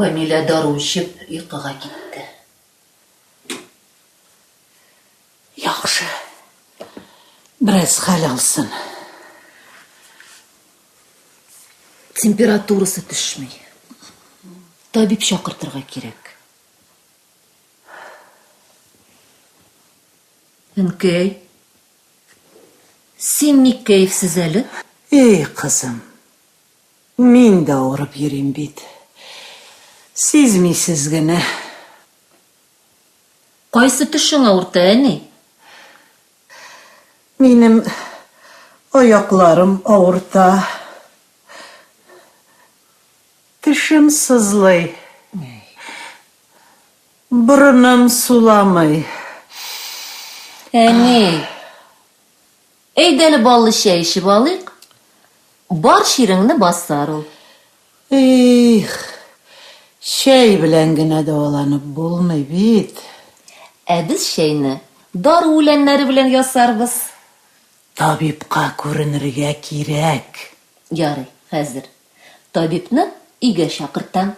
Камилә дару эчеп йокыга китте. Яхшы. Бераз хәл алсын. Температурасы төшми. Табиб чакыртырга кирәк. Әнкәй, син ник кәефсез әле? Эй, кызым, мин дә авырып йөрим бит. Сизмисез генә. Кайсы төшең авырта, әни? Минем аякларым авырта. Тешем сызлый. Борыным суламый. Әни, әйдә әле баллы чәй эчеп алыйк. Бар чиреңне басар ул. Их, чәй белән генә дәваланып булмый бит. Ә без чәйне дару үләннәре белән ясарбыз. Табибка күренергә кирәк. Ярый, хәзер. Табибны өйгә чакыртам.